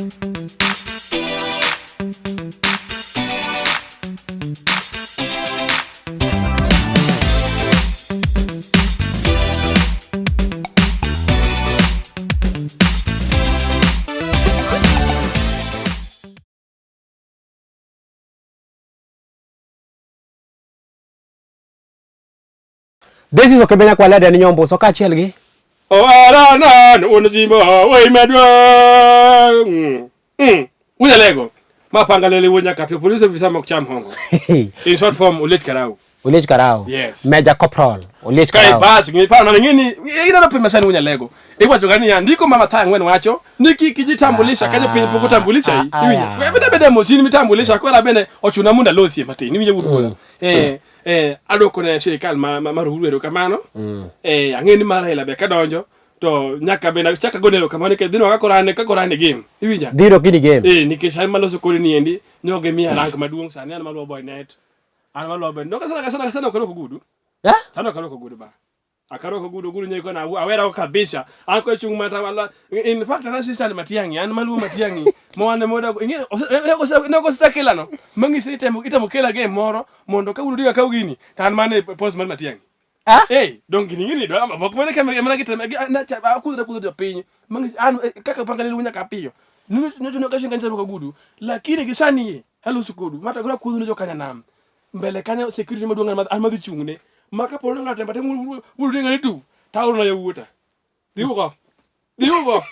This is Okebenya kwa Lede ni Nyomboso kaachiel gi Oaranan un simbo wei maduong'. Unyalego. Ma panga lele wuod Nyakapio police officer mok cham hongo. In short form Oliech Karau. Oliech Karau. Yes. Major Corporal Oliech Kai Karau. bas ng'i paro nane ng'ini ineno piny masani unyalego. Iwacho ga niya ndiko ma Mathayo 4 wacho ni kik ijitambulisha ka jopiny pok otambulisha ah, iwinjo. ah. We bede bede mos in mitambulisha koro abende ochuna mondo alosie matin iwinjo wuod wuora. Eh adwoko ne sirikal mar Uhuru erokamano. Ang'e ni mar Raila be kadonjo to nyaka bende achak agone erokamano nikech dhinwa kaka orane kaka orane game. Iwinja? Dhiro kini game. Nikech an maloso kodi ni endi nyoge miya rank maduong' sani an maluwo boy net. An maluwo boy. Noka sana sana sana ok arwako gudu. Eh? Sana ok arwako gudu ba. Akarwako gudu gudu nyeko na awera kabisa. An ko chung mata wala in fact an assistant Matiang'i an maluwo Matiang'i. Mo an moda ing'e ne ko sakela no. Mang'isi ni itemo itemo kela game moro mondo ka gudu diga kaw gini to an mane post mar Matiang'i. Ah? Hey, don gini gini do mok mane kama mana giteme na cha akudra kudra jopiny. Mang'isi an kaka panga lelu nyaka piyo. Nyocho no kashinga ncharo gudu lakini gisani aloso kodu mata kora kudhu ne jokanya nam mbele kanyo security maduong' an an madhi chung'ne ma kapo ni ng'ato temba temo wudo ng'ani tu taoro na yawuota dhi ugo dhi ugo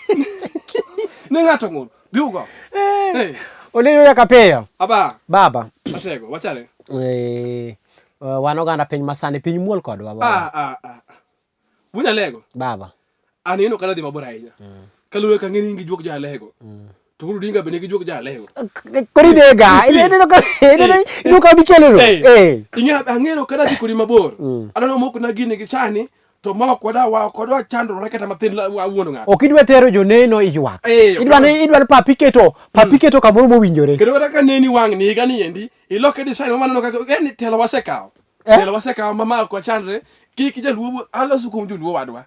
ne ng'ato ng'ur dhi ugo eh Oliech nyaka piyo. aba Baba. atego wachare Wan oganda piny masani piny muol kodwa baba. ah ah ah Wunyalego Baba. an ineno ka nadhi mabor ahinya kaluwore ka ng'eni in gi juok jalego to koro Odinga be nigi juok jalego Koro idega. Ineno ka ineno ka bikelo no. Eh. Ing'eyo ka nadhi kodi mabor aneno moko na gini gi sani to ma ok wada wa ok wadwa chandore kata matin wuondo ng'ato. Ok idwa tero joneno iywak. Eh, ok Idwa ni idwa ni papi keto papi keto kamoro mowinjore. Kendo kata ka neni wang' ni higa ni endi iloke design ma maneno kaka en telo wasekawo. Eh? Telo wasekawo ma ma ok wachandre kik jaluo aloso kuom joluo wadwa.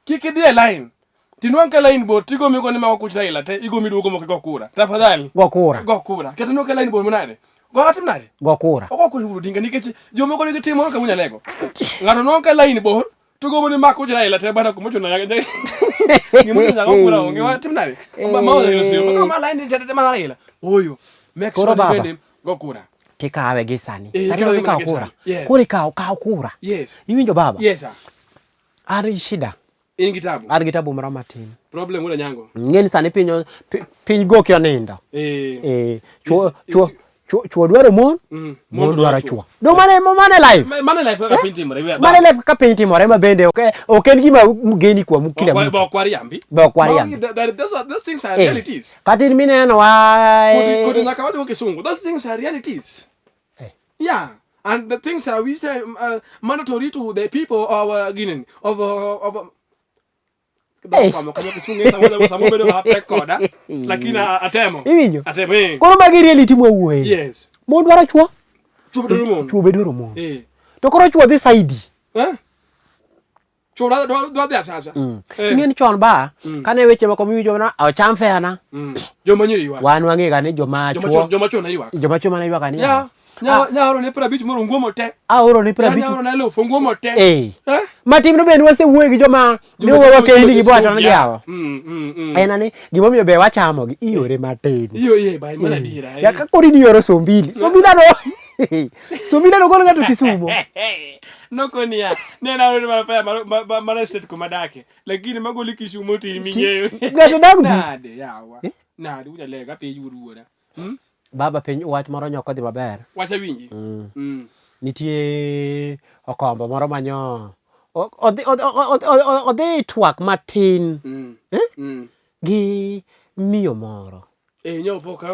Kik idhi e line. Tinwang' ka line bor tigomi go ni ma ok Raila te igomi duogo mok igo kura. Tafadhali. Go kura. Go kura. Kata nwang' ka line bor manade. Go atim nade? Go kura. Ok ok Uhuru Odinga nikech jomoko nigi tim moro ka Wunyalego. Ng'ato nwang' ka line bor to gombo ni mak Raila te bana kumochuno nyaka gima ochuno nyaka kura onge watim nade? Ma ma Raila osiro. Ma ma line te te ma Raila. Oyo. Make Koro sure ni baba. bende go kura. Tikawe gi sani. Eh, Sani ikawe ok ikaw mana gi kura. sani. Yes. Koro ikaw kaw kura. Yes. Iwinjo baba? Yes sir. An gi shida. In gi tabu. An gi tabu moro matin. Problem wuod Anyango. Ng'eni sani piny piny goki onindo. Eh. Eh, chuo chuo chuo dwaro mon, mon dwaro chuo. Do mane mane life. Mane life kaka piny timore. Mane life kaka piny timore ma bende ok ok en gima geni kuom kila mtu. Be ok wariambi. Be ok wariambi. Those things are realities. Kata in mineno wa Kodi nyaka wacho kisungu. Those things are realities. Yeah. And the things are which are mandatory to the people of Guinea of lakini atemo. Iwinjo? Atemo. Eh. Koro magi reality mwawuoye. Yes. Mon dwaro chuo. Chuo be dwaro mon. Chuo be dwaro mon. Eh. To koro chuo dhi saidi. Eh? Chuo dwa dhi asasa. Eh. Ing'e ni chon ba, kane weche moko miwinjo mana ocham fena. Joma nyiri ywak. Wan wang'e ga ni joma chuo. Joma chuo ne ywak. Joma chuo mana ywak ni. Yeah. Nyaoro ne 50 moro nguomo te. Aoro ne 50. Nyaoro ne 1000 nguomo te. Eh. Eh? Matin no bende wasewuoye gi joma ne wakeini gi bwacho ni yawa. En ani gimomiyo be wachamo gi iore matin. Iyo iye ba mana dira. Ya ka koro in ioro sombili. Sombila no. Sombila no golo ng'ato Kisumo. Nokoni ya. Ne na oro mana paya mar mar state kuma dake. Lakini magoli Kisumo to in ming'eyo. Ng'ato dag bi. Nade yawa. Nade ujalega piny wuod wuora. Baba piny wach moro nyok odhi maber. Wach awinji. Nitie okombo moro manyo odhi odhi twak matin gi miyo moro. Eh, nyo pok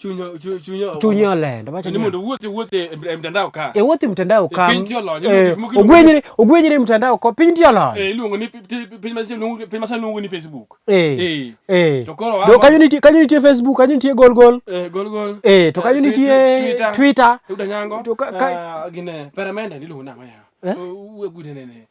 Chunyo chunyo Chunye olendo. Wacho ni niya, mondo wuothi wuothi e mtandao ka. E wuoth e mtandao ka. Piny ti olony, Eh, gik moko iluongo- ogwenyre ogwenyre e mtandao ko piny ti olony. Eh, iluongo ni piny ma luongo piny ma sani luongo ni Facebook. Eh. Eh. Eh. To koro Do kanyo nitie kanyo nitie Facebook, kanyo nitie gol gol. Eh, gol gol. Eh, to kanyo nitie Twitter. Twitter. Yuda nyango. To ka- Ah, gine peramende iluongo nang'o ya? Eh? Uwe gute nene.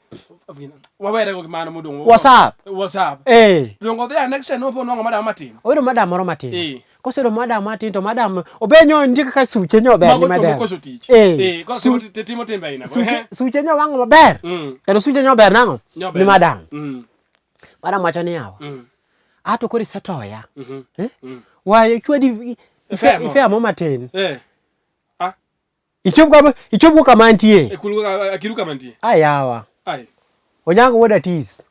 Wawere go mano modong. WhatsApp. WhatsApp. Eh. Dongo dhi next time nopo nwang'o madam matin. Oyudo madam moro matin. Eh. Koseyudo madam matin to madam obenyo nitie kaka suche nyo ber ni Mago madam. chomo koso tich. Eh. Eh, koso timo timbe aina go. Suche suche nyo wang'o maber. Kendo suche nyo ber nang'o? Nyo ber. Ni madam. Madam wacho ni yawa. Ato koro isetoya. Eh? Wayo chwadi Ifea mo. ifea mo matin. Eh. Ah, Ichop kama ichop kama antie. e kulu akiru kama nitie. Ayawa. Ai. Onyango wuod Atis.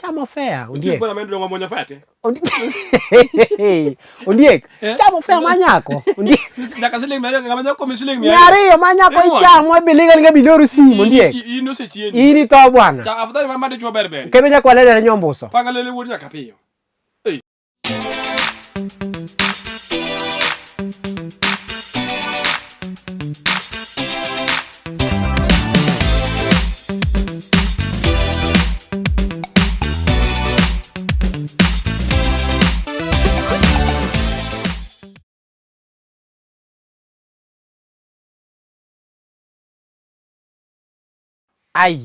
Chamo fair ondiek. Bwana mendo dongo monyo fate. Ondiek. Eh? Chamo fair manyako. Ondiek. Nyaka siling mia ng'ama nyako mi siling mia. 200 manyako Iwuon. ichamo e biliga ni biloro simu ondiek. In osechieni. In itho bwana. Cha afadhali mama dichuo ber ber. Kendo nyaka walere nyombuso. Panga lele wuod nyaka piyo. Ei. Ai.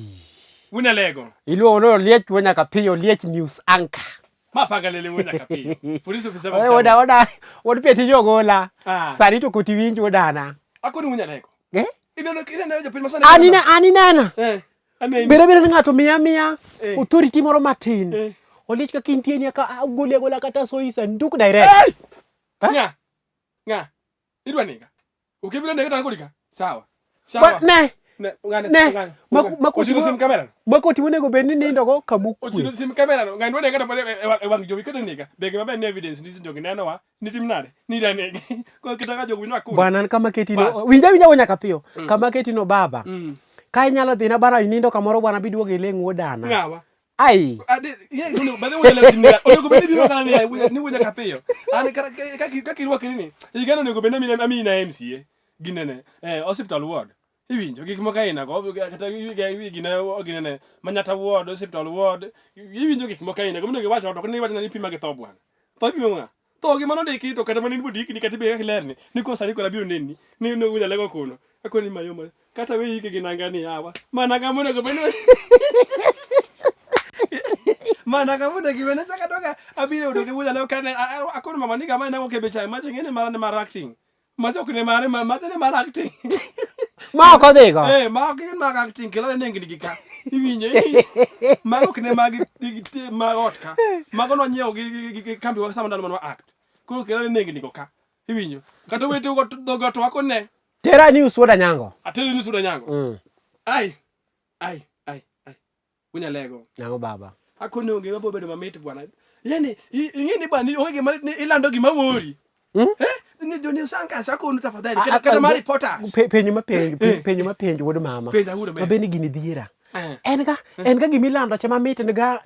Unalego. Iluongo ni Oliech wuo nyaka piyo Oliech News Anchor. Ma panga lele wuo nyaka piyo. Police officer. Oe, Oda oda wuod peti jogola. Ah. Sani to koti winj odana. Akoni unalego. Eh? Ineno ineno jopiny masani. An ine an inena. Eh. Aneni. Bere bere ni ng'ato miya miya Eh. authority moro matin. Eh. Oliech kaka intie ni aka agoli agola kata soyi sanduk direct. Hey! Ng'a. Ng'a. Idwa nega. Ukibiro nega to an kodi ka. Sawa. Ba, Sawa. ne Ne, ng'ane, Ne. ng'ane. Makoti Oting'o sim kamera. makoti monego bed ni nindogo kamokwe. Oting'o sim kamera no. Ng'ani dwa nega to pod e wang' jowi kendo nega. Be gima ber ni evidence nitie jogi nenowa. Nitim nade? Ni idwa nege. Koro kata ka jogi winjo akuni. Bwana an kama keti no. Bas. Winja winja wo nyaka piyo. Kama keti no baba. Ka inyalo dhina bana inindo kamoro bwana biduogo ileng' wuod dana. Ng'awa. Ai. Ade, ye, onego by the way, onego ni onego bed ni biro kana ni ni wuoja kapiyo. An kata kaka kaka irwakri ni, higa no onego bed ni ami na MCA ginene, eh, hospital ward. Iwinjo gik moko aina go, kata gine ginene, Manyatta ward, hospital ward, iwinjo gik moko aina go, monego iwach to ok ni iwacho ni ipima gi tho bwana. Tho ipimo ng'a? Tho gima nondiki to kata mana in bodikni kata ibe kaka ilerni, ni ko sani koro abiro neni, ni ni wuoja lego kuno. Akoni mayoma, kata we ike gi nanga ni yawa. Ma nanga monego bed ni Ma nanga monego iwene chaka doga abiro yudo gi wuoja lego kane akono mama ni gama nango kebe chai macha ng'ene mara ne mar acting. Macha ok ne mare ma macha ne mar acting. Ma ok odhigo. Eh, ma ok gin mag acting kelo ne nengni gi ka. Iwinjo? Mago ok ne mag mag ot ka. Mago nonyiewo gi gi kambi wa sama ndalo mane wa act. Koro kelo ne nengni go ka. Iwinjo? Kata owete go dhogo to wako ne. Tera news wuod Anyango. Ateri news wuod Anyango. Ai. Ai, ai, ai. Unyalego. Nang'o baba? Akoni onge gima bedo mamit bwana. Yani ing'e ni bwana onge gima ilando gima mori. Eh? Ni jo news anchors akonu tafadhali kata kata ma reporters. Penjo ma penjo penjo ma penjo wuod mama. Penja wuod Ma bende gini dhiera. Eh. En ga en ga gimilando cha mamit en ga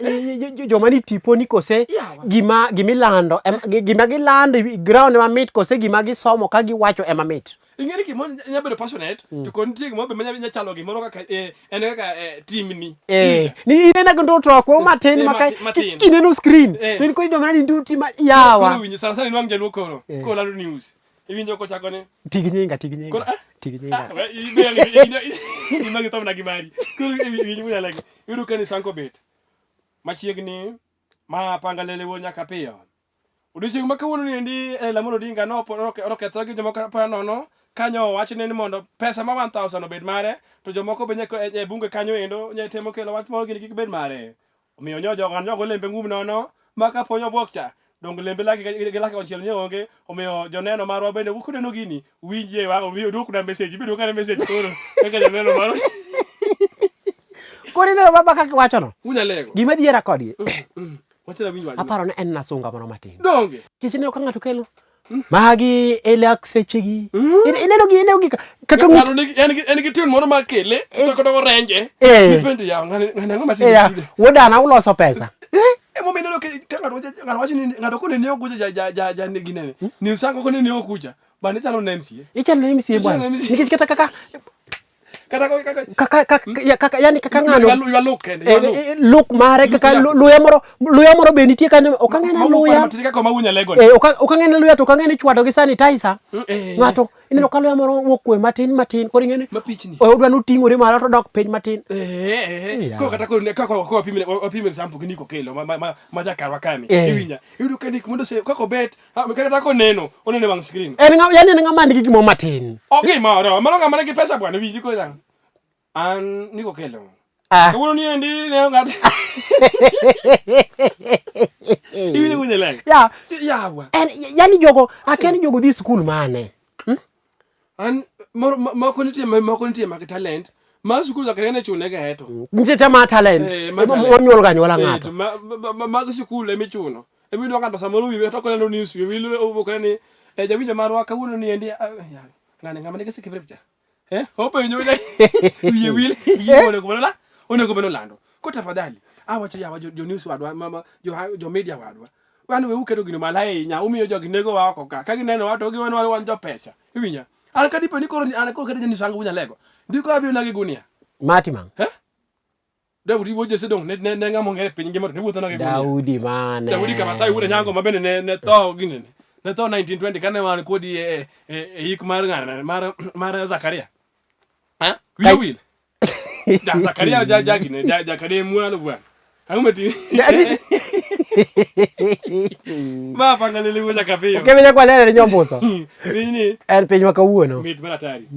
joma ni tipo ni kose gima gimilando gima gilando e ground mamit kose gima gisomo ka giwacho ema mit. Ing'e ni gimoro nya bedo passionate to kod nitie gimoro be ma nya chalo gimoro kaka en kaka timni. Eh, ni ineno gi ndutruok wo matin Eh, ma ka matin. kineno screen Eh. to in koro idwa mana ni nduti ma yawa. Koro winjo sana sana inwang' jaluo koro koro lando news. Iwinjo kochako ni Ti gi nyinga, ti gi nyinga. Koro, eh? Ti gi nyinga. Ah, we, ibe gima githomna gi mari. Koro iwinjo munyalegi. Iyudo ka ni Sanko bet. Machiegni ma panga lele wuon nyaka piyo. Odiochieng' ma kawuono ni endi Raila Amolo Odinga nokethore gi jomoko apoya nono kanyo owachne ni mondo pesa ma 1000 obed mare to jomoko be nyaka e bunge kanyo endo nye temo kelo wach moro gini kik bed mare. Omiyo nyo jogo nyogo lembe ngum nono ma kapo nyobuok cha dong lembe laki gi laki konchiel nye onge omiyo joneno marwa bende kuneno gini winjie wa omiyo duokna message ibe duokna message koro kaka joneno marwa Koro ineno baba kaka iwachono. unyalego Gima dhiera kodgi. wachna winj wach Aparo ni en nasunga moro matin. donge Nikech ineno ka ng'ato kelo magi e lak sechegi. Ineno gi ineno gi kaka ng'ut ng'ato nigi en gi en gi tune moro ma kele to kodogo renje Eh. mipenjo yawa ng'ani ng'ani ang'o matimo Eh, wuodana uloso pesa. Emomiyo ineno ka Ka ng'ato wacho ng'ato wacho ni ng'ato kone ni okucha ja ja ja ja ne ginene. Ni usango kone ni okucha. Bane chalo na MCA. Ichalo na MCA bwana. Ichalo na MCA. Nikech kata kaka Kata kaka kaka kaka kaka ya, kaka yani kaka ng'ano ywa look kende. eh, Ywa look. eh, look mare Look kaka yako. luya moro luya moro be nitie kanyo ok ang'e na luya Matin kaka ma wunya lego. eh, ok ok ang'e na luya to ok ang'e ni chwado gi sanitizer Mm, eh. ng'ato ineno ka luya moro wuok kwe matin matin koro ing'e ni Mapichni. eh, odwa noting'ore malo to dok piny matin Eh, eh, eh. Yeah. Koro kata koro ne- kaka kaka wapime wapime example gi Nico Kelo ma ma ma, ma jakarwa kani. Eh. Iwinja. Iyudo ka Nick mondo se kaka obet, ah, kata koneno, oneno e wang' screen. en ng'a yani en ng'ama nigi gimoro matin Ok gimoro, mano ng'ama nigi pesa bwana winji koro. An Nico Kelo. Ah. Kawuono ni endi ne ng'at. Iwinjo winjo leng. ya Yawa. en yani jogo akia ni jogo dhi skul mane An moro moko nitie moko nitie mag talent. Ma skul nyaka ne chune ga eto. nitie te ma talent Eh, ma talent. monyuol ga anyuola Eh, ng'ato to mag sikul emichuno. Emiyudo ng'ato samoro wiwe to koneno news wiwe wil obokre ni eh, jawinjo marwa kawuono ni endi ah, ya, ng'ane ng'ama nigi sikibri cha. Eh, openjo ne wiye wil gima onego bed la onego bed nolando. Ko tafadhali awacho yawa jo, jo news wadwa mama jo, jo media wadwa. Wan we uketo gino malo ahinya umiyo jogi nego wa oko ka. Ka gineno wa to giweno wan wan jo pesa. Iwinja? An ka dipo ni koro ni an koro keto news angu nyalego. Ndiko abiro na gi gunia. mati mang Eh? Daudi wuod Jesse dong ne ne ne ng'ama ong'ere e piny ngima to ne wuotho na gi gunia. Daudi mane Daudi Kamathai wuod Anyango ma bende ne ne tho ginene. Ne tho 1920 kane wan kodi e e, e yik mar ng'ane mar mar Zakaria. Ha? Wiye Kai- wil. Ja Zakaria ja ja gine ja ja kade mwalo bwana. Ang'o mati? Ma panga lele wuocha kapiyo. Okebe nyakwalere ne nyombuso Pinyni en piny ma kawuono mit mar atari.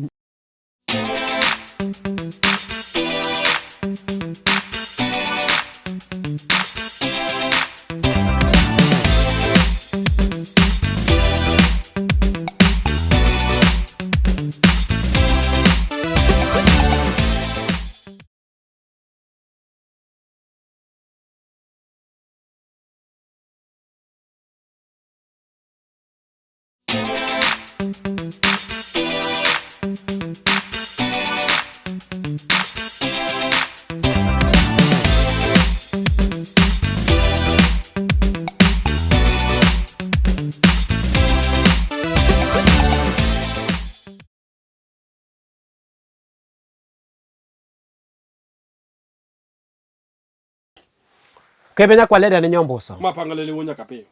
Kebe nyakwaleda ne nyombuso. Ma panga lele wuon nyaka piyo.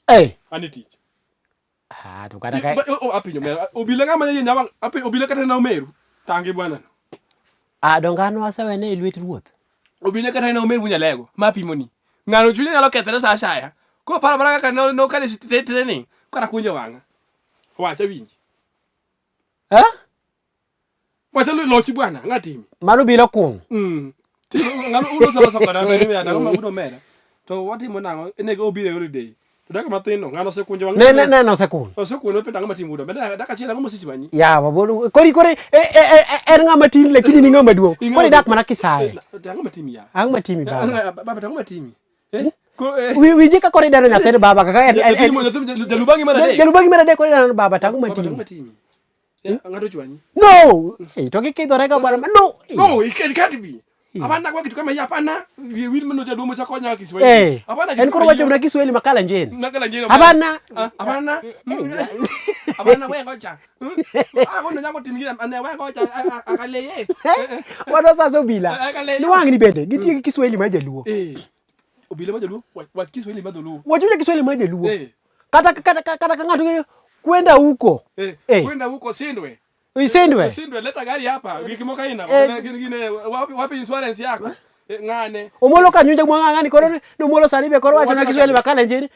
Eh. Ani tich. Ah, to kata ka Apenjo mera. Obila ng'ama yie nyawang' apenjo obila kata na omeru. Tangi bwana. Ah, donge an wasewene e lwet ruoth. Obila kata na omeru nyalego. Ma pimoni. Ng'ano chunye nyalo kethore sa asaya. Koro paro mana kaka no no kane training. Kara kunjo wang'a. Wacha winji. Eh? Wacha losi bwana, ng'atimi. Mano bilo kuong. Ng'ano uloso loso koda bende ya nang'o ma udo mera. To watimo nang'o nego obiro e holiday. To daka mathin no ng'ano osekunjo wang'e. Ne ne ne nosekun. Osekunjo pe nang'o matimo udo. Meda daka achiel ang'o mosisi manyi. Yawa bolo kori kori e, e, e, e, en ng'ama tin lakini ni ng'ama duong'. Kori dak mana kisaye. To ang'o matimi ya? Ang'o matimi baba? Baba to ang'o matimi? Eh? Ko eh Winji ka kori dano nyathini baba kaka en en Jalubangi mar adek. Jalubangi mar adek kori dano baba to ang'o Baba to ang'o matimi? matimi? Eh, ng'ato chwanyi. No! Eh, to gikidhore ga bwana. No! No, it can't be. Hapana kwa kitu kama hii hapana. Wil mno jadumo cha konya Kiswahili. Eh. Hapana kitu En koro kama wacho hiyo. mana Kiswahili makala njeni. Nakala njeno. Hapana. Ah, Hapana. Hapana wewe ngoja. Ah, kono nyango timgira ane wewe ngoja akaleye. Wadwa sasa obila. Akale. Ni wang'ni bende gitiyo gi Kiswahili ma jaluo. Eh. Obila ma jaluo, wach Kiswahili ma dholuo. Wacho Kiswahili ma jaluo. Eh. Kata kata kata ka ng'ato ng'eyo kwenda huko. Eh. Eh. Kwenda huko Sindwe. Isendwe. Sindwe leta gari hapa. Gik moko aina. Eh. Gine wapi wapi insurance yako? Eh, Ng'ane. Omolo kanyunja mwang'ani koro ni Omolo sani be koro wacho na Kiswahili makala njeni.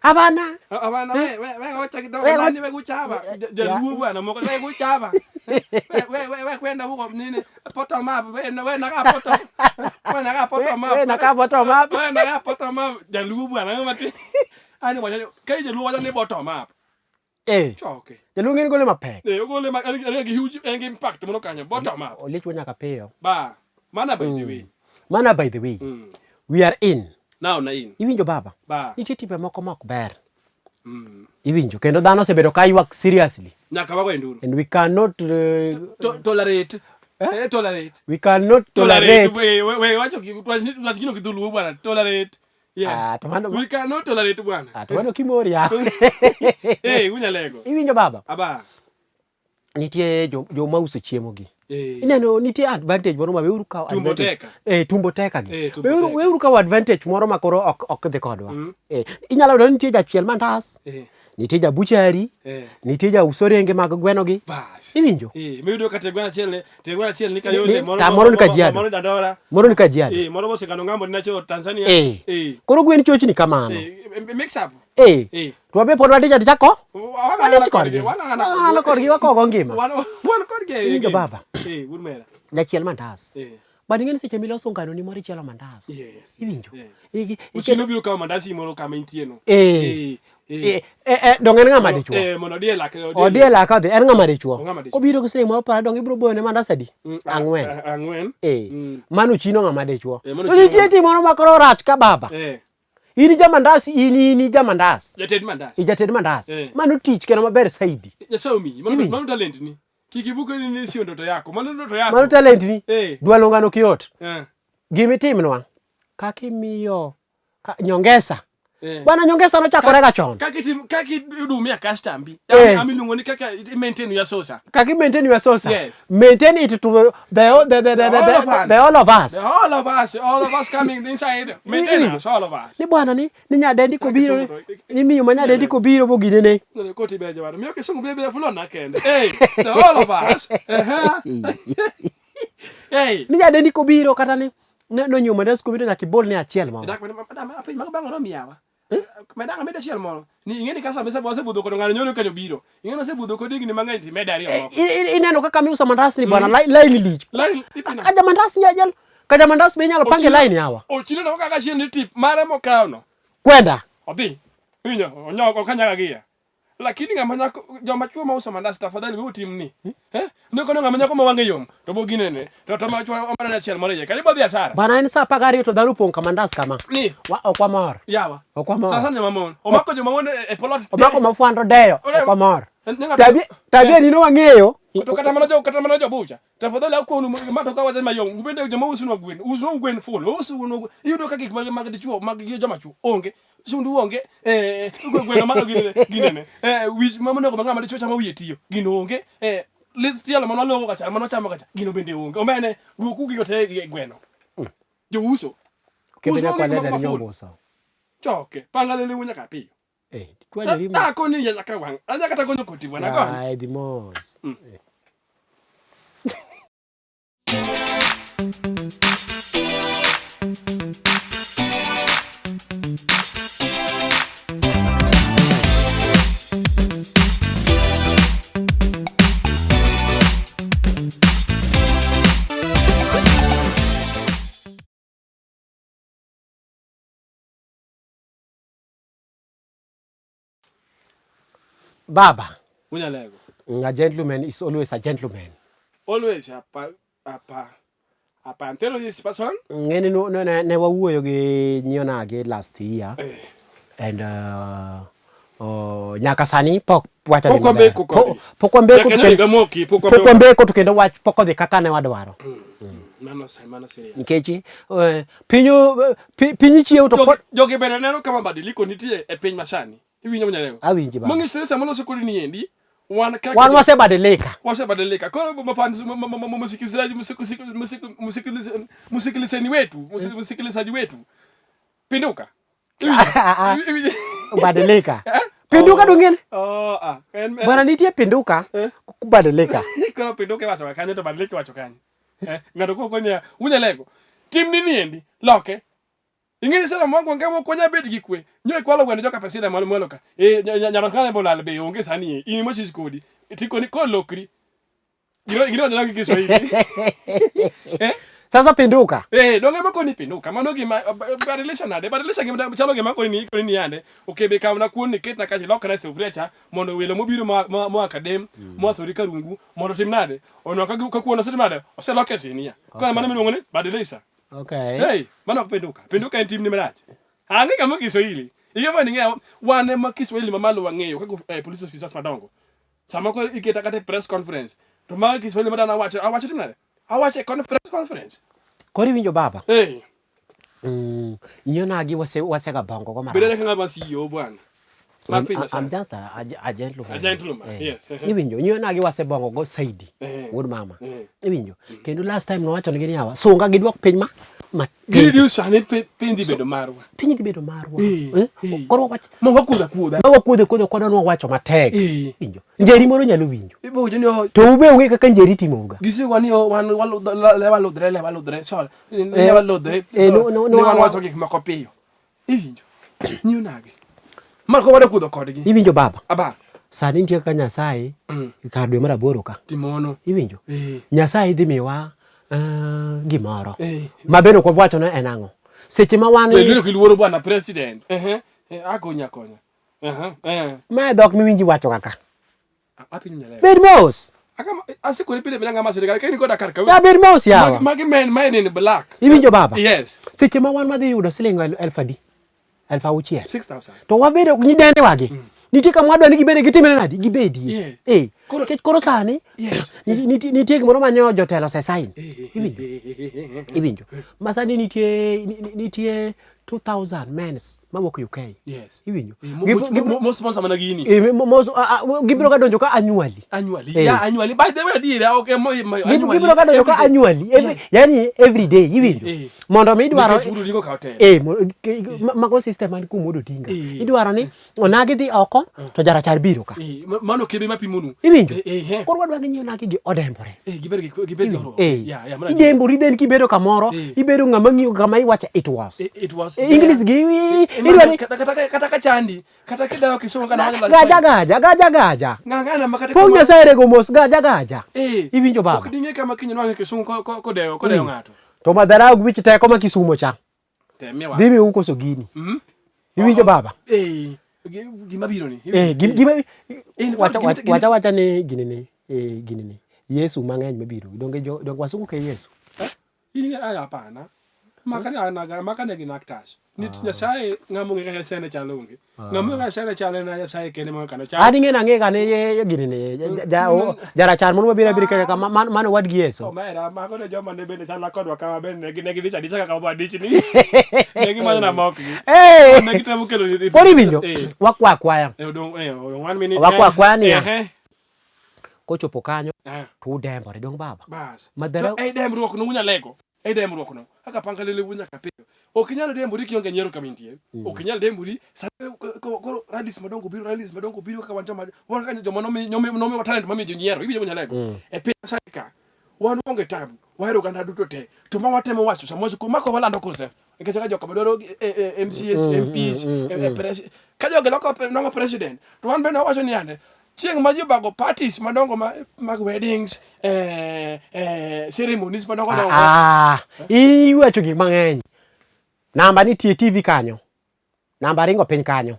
Hapana. Hapana we we we ngoja kidogo We, nani we kuchava. Jaluo bwana moko we kuchava. We we we we kwenda huko nini? Bottom up we we naka bottom. We naka bottom up. We naka bottom up. We naka bottom up. Jaluo bwana we mati. Ani wacha kai jaluo wacha ni bottom up. Eh. Choke. Jaluo ng'eni gole mapek. Eh ogole ma ani gi huge en gi impact mono kanyo bottom up. Olichwo nyaka piyo. Ba. Mana by the way. Mana by the way. We are in. Now na in. Iwinjo baba? Ba. Nitie timbe moko ma ok ber. Iwinjo kendo dhano osebedo ka ywak seriously Nyaka wago enduro. and we cannot Tolerate. Eh, tolerate. we cannot tolerate We we wacho wach gino gi dholuo bwana. Tolerate. Yeah. Ah, to mano We cannot tolerate bwana. ah, to mano kimori ya. Eh, unyalego. Iwinjo baba? Aba. Nitie joma uso chiemo gi. Eh. Ineno nitie advantage moro ma weuru kawo Tumbo advantage. teka. Eh, tumbo teka gi. Eh, tumbo Weuru teka. weuru kawo advantage moro ma koro ok dhi kodwa. Mm. Eh, inyalo yudo ni nitie jachiel mandas, Eh. nitie jabuchari, Eh. nitie jauso renge mag gweno gi. Bas. Iwinjo? Eh, miyudo ka tie gweno achiel, tie gweno achiel ni Kayole, Ta moro ni Kajiado. Moro ni Dandora. Moro ni Kajiado. Eh, moro bosekano ng'ambo ni nacho Tanzania. Eh. Eh. Koro gwen chochni kamano. Eh, mix up. Eh. Eh. To wabe pod wadich adicha ko? Wang'ang'ana Wadich kodgi. Wang'ang'ana Wang'ang'ana kodgi wakogo ngima. Wan kodgi. Iwinjo baba? Eh, wuod mera. Jachiel mandas. Eh. But ing'e ni seche miloso ngano ni moro ichielo mandas. Yes. Iwinjo? Yeah. Iketo Ochilo biro kawo mandasi moro kama intie no. Eh. Eh. Eh, eh, eh, dong en ng'ama dichuo. Eh, mondo odhi e lak. Odhi e lak odhi, en ng'ama dichuo. Ong'ama dichuo. Obiro gi siling moro para dong ibiro boyone mandas adi? Ang'wen. Ang'wen. Eh. Mm. Mano chino ng'ama dichuo. Eh, mano To chino nitie ng'ama- tim moro ma koro rach ka baba. Eh. In ja mandas, in ja mandas. Jated mandas. Ijated mandas. Eh. Mano tich kendo maber saidi. Nyasaye omiyi. Mano Iwinjo? mano talent ni. Kik ibukri ni siondo to yako. Mano to yako. Mano talent ni. Eh. Dwalo ngano ok yot. Eh. Gimitimnwa kaka imiyo nyongesa. Eh. Bwana nyongesa nochakore ga chon. Kaka itim kaka ihudumia custombi. Eh. Ami iluongo ni kaka i maintain your sosa. Kaka i maintain your sosa. Yes. Maintain it to The all of us. the all of us. The all of us, all of us coming inside. Maintain Iwinjo? us, all of us. Ni bwana ni nyadendi kobiro Kisungu to- ni miyo ma nyadendi kobiro boginene. No, koti ber jowadu. Miyo kisungu be ber fulon na kende. Hey, the all of us. Uh-huh. Hey. Ni nyadendi kobiro kata ni nonyiewo mandas kuomi to nyaka ibol ne achiel moro. Dak madam penj mag bang' romi yawa. Medang ameda achiel moro. Ni ing'e ni kasa osebudho kod ng'ano nyoro kanyo biro. Ing'e ni osebudho kod higni mang'eny to imedo ariyo moko. Ineno kaka miuso mandas ni bwana line lich. Line ipina. Kaja mandas nyajal kaja mandas be inyalo pange line yawa. Ochilo no kaka chien ni tip mare mokawo no. Kwenda. Odhi. Winjo, onyoko ok anyaga giya. Lakini ng'ama nyako joma chuo ma uso mandas tafadhali we utim ni. Eh? Ne kono ng'ama nyako ma wang'e yom to bo ginene. To ma chuo omana achiel moro iye. Karibu dhi asara. Bana en saa 12 to dhano opong' ka mandas kama. Ni Wa ok wamor. yawa. Ok wamor. Sasa joma mon. Omako joma mon e plot. Omako mafwando deyo. Ok wamor. Ne ng'ato- Tabia ni no wang'eyo. To kata mana jo bucha. Tafadhali akonu ma to ka wacho mayom. Ubende joma uso gwen. Uso gwen full. Uso gwen. Iyudo ka gik mag dichuo mag joma chuo onge. Sundu onge. Eh gweno mago ginene ginene. Eh wich ma monego ma ng'ama dichuo chamo wiye tiyo. Gino onge. Eh lith tielo mano logo kacha mano chamo kacha. Gino bende onge. Omene duoku gigo te e gweno. Jouso. Kendo Uso nyaka gik walenda moko ni ma full. nyombuso. Choke. Panga lele wunya ka piyo. Eh, twanyori ma. Tako ni nyaka wang'. Anya kata gonyo koti bwana gony. Ai, dhi mos. Eh. Baba, Unyalego. a gentleman is always a gentleman. Always apa apa apa antero this person. Ng'eni no, ne wawuoyo gi nyionagi last year Eh. and nyaka sani pok wach odhi Pok maber. wambeko kodhi. Pok wambeko Nyaka to ne higa moki pok pok wambeko. wambeko to kendo wach pok odhi kaka ne wadwaro. Mano mano serious. Nikech piny chiew to pod Jogi bende neno kama mabadiliko nitie e piny masani. Iwinjo Mnyalego? Awinji baba. Mang'isre sama loso kodi ni endi wan kaka Wan wasebadilika. Wasebadilika. Koro mafans msikilizaji msikilizaji wetu msikilizaji wetu pinduka. Badilika. Pinduka dongene. Oh, ah. Bwana nitie pinduka kubadilika. Koro pinduka iwacho kanyo to badilika iwacho kanyo. Ng'ato koko niya unyalego. Tim ni niendi loke. Ing'e sera mwangu ngemo konya bed gi kwe. Nyo ikwalo gweno joka pesida mwalo mwalo ka. E nyarokane bolal be onge sani e. In mochich kodi. Tiko ni kolokri. Gino gino nyalo gi Kiswahili. Eh? Sasa pinduka. Eh, donge mako ni pinduka. Mano gima badilisha nade? Badilisha gima chalo gima koni ni koni ni yande. Okebe kaw na kuon ni ketna kachi lokna e sufuria cha mondo welo mobiro ma akadem, moa sori karungu mondo tim nade? Ono ka kuon osetim nade? Oseloke sinia. Koro mano miluongo ni badilisha. Okay. Hey, mano ok pinduka. Pinduka en timni marach. Ang'e kama Kiswahili. Ing'e ni ng'eyo wan ema Kiswahili mamalo wang'eyo kaka police officers madongo. Sama koro iketa kata e press conference to mago Kiswahili ma dhano awacho, awacho tim nade? Awacho e press conference. Koro iwinjo baba. Hey. Nyionagi wase wasega bongo go Bed marach. ane ka ng'ama CEO bwana. Mar I'm, piny I'm Nyasaye. just a gentleman. A gentleman, Eh. yes. Iwinjo, nyionagi wasebongo go saidi. Eh. Wuod mama. Eh. Iwinjo. Kendo last time nowacho negi ni yawa, sunga gidwok piny ma matin. Gireduce sani piny dhi bedo marwa. Piny dhi bedo marwa. Eh, Eh? eh. Koro wach Ma wakudha kudha. ma wakuodhe kuodhe kodwa nwawacho matek. Eh. Iwinjo. Njeri moro nyalo winjo. Ibo winjo ni o To ube ong'e kaka njeri timoga. gisiwa ni o wan waludhre waludhre le waludhre sorry. Le waludhre. eh, no, no, no, Ni wan wa- wacho gik moko piyo. Iwinjo. Nyio nage. Mar ko wada kudho kodgi. Iwinjo baba. Aba. Sani nitie kaka Nyasaye kar dwe mar aboro ka. Timono. Iwinjo. Eh. Nyasaye dhi miwa gimoro. Eh. Ma bende ok wawacho ni en ang'o. Seche ma wan Be lwero kiluoro bwana president. Ehe. Eh, akonya akonya. Aha. Eh. Ma dhok miwinji wacho kaka. Apinyo nyalego. Bed mos. Akama asikoni pile pile ng'ama sirikal kain koda kar ka. Ya bed mos yawa. Magi men men in black. Iwinjo baba? Yes. Seche ma wan wadhi yudo siling 1000 adi? 6000. 6000. To wabedo nyidende wagi. Nitie kama wadwa ni gibede gitimre nadi? Gibedie. Yeah. Eh. Koro- Nikech koro sani Yes. nitie gimoro ma nyo jotelo osesign. Iwinjo? Iwinjo? Ma sani nitie 2000 mens mawuok UK. Yes. Iwinjo? Eh, mo sponsor mana gini. Eh, gibiro ga donjo ka annually. Annually. Eh. Yeah, annually. By the way, adiera, okay, mo annually. Gibiro ga donjo ka annually. Yani every day, iwinjo? Eh. Mondo mi idwaro Nikech Uhuru Odinga okawo telo. Eh, mago system man kuom Wuod Odinga. Eh. Idwaro ni onagi dhi oko to jarachar biro ka. Eh, mano kebe mapimonu. Iwinjo? Eh, eh, eh. Koro wadwa ni onagi gi odembore. Eh, gibed gi horuok. Eh. Yeah, mano adiera. Idembori then kibedo kamoro, Eh. ibedo ng'ama ng'iyo kama iwacho it was. Eh, It was. Eh, English gi Eh, idwa ni kata ka chandi, kata kidawo kisungu kana wanyalo gaja gaja gaja gaja. Ng'ang'ana ma kata Pok kama- Nyasaye rego mos gaja gaja. Eh. Iwinjo baba? Ok ding'e kama kiny nwang'e kisungu kodewo ng'ato. To madharau gi wich teko ma Kisumo cha. Temie wa. Dhi miu koso gini. Iwinjo baba? Eh, gima biro ni. Eh, gima In fact, wacha wacha ni gini ni eh, gini ni Yesu mang'eny mabiro. Donge donge wasungu ke Yesu. Eh? In ing'e aya hapana. Maka ni anaga maka ne gin actors. Nit Nyasaye ng'ama ong'e kaka Nyasaye ne chalo onge. Ng'ama ong'e kaka Nyasaye ne chalo en Nyasaye kende ma kano chalo. An ing'e nang'e ga ne gini ni jarachar moro mabiro abiro kaka mano wadgi Yesu. Omera, mago ne joma ne bende chala kodwa kama bende ne gidich adicha kaka wadich ni. Ne gimanyo na mokgi. Eh! Ne gitemo kelo ni- Koro iwinjo? Eh. Wakwa akwaya. Eh, odong' eh, odong' one minute. Wakwa akwaya niya. Eh, Kochopo kanyo eh. to udembore dong baba. Bas. Madharau- To ei dembruok no unyalego. Ei dembruok no. Kaka panga lele nyaka piyo. Ok inyal dembori kionge nyiero kama intie. Ok inyal dembori koro rallies madongo biro rallies madongo biro kaka wan joma wan kaka joma nomi nomi nomiwa talent mamiyo ji nyiero. Iwinjo unyalego. E piny Nyasaye ka wan onge tabu. Wahero oganda duto te. To ma watemo wacho sama wacho mako walando koro nikech kaka joka madwaro MCAs, MPs, ka jogi loko nong'o president to wan bende wawacho ni yande chieng' ma ji obago parties madongo mag weddings ceremonies madongo dongo Ah, iwacho gik mang'eny. Namba nitie TV kanyo. Namba ringo piny kanyo.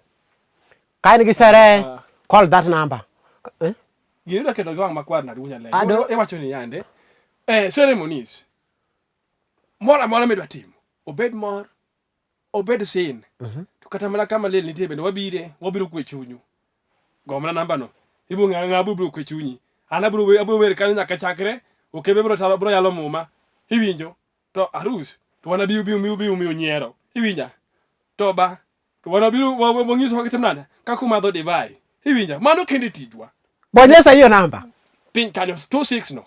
Ka in gi sere, call that number. Eh? Gini idwa keto gi wang' makwar nade wuon Nyalego? Iwacho ni yande ceremonies moro amora midwa timo obed mor obed sin to kata mana kama liel nitie bende wabire wabiro kwe chunyu go mana namba no ibiro ng'a ng'a biro kwe chunyi an abiro abiro wer kanyo nyaka chakre okebe biro talo biro yalo muma iwinjo to arus to wan abiro biro biro biro miyo nyiero iwinja to ba to wan abiro wanyiso kaka itim nade kaka umadho divai iwinja mano kende tijwa Bonyeza hiyo namba. Piny kanyo 26 no.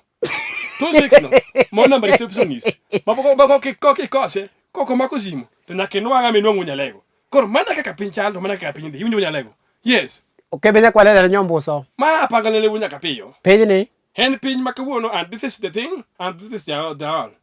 26 no. Mo namba receptionist. Mapoko bako kikose koko mako simu to nyaka inwang'a minwang'o Nyalego. Koro mana kaka piny chal to mana kaka piny dhi. Iwinjo Nyalego? Yes. Okebe nyakwalele nyombuso. Ma apanga lele nyaka piyo. Piny ni. En piny ma kawuono and this is the thing and this is the all.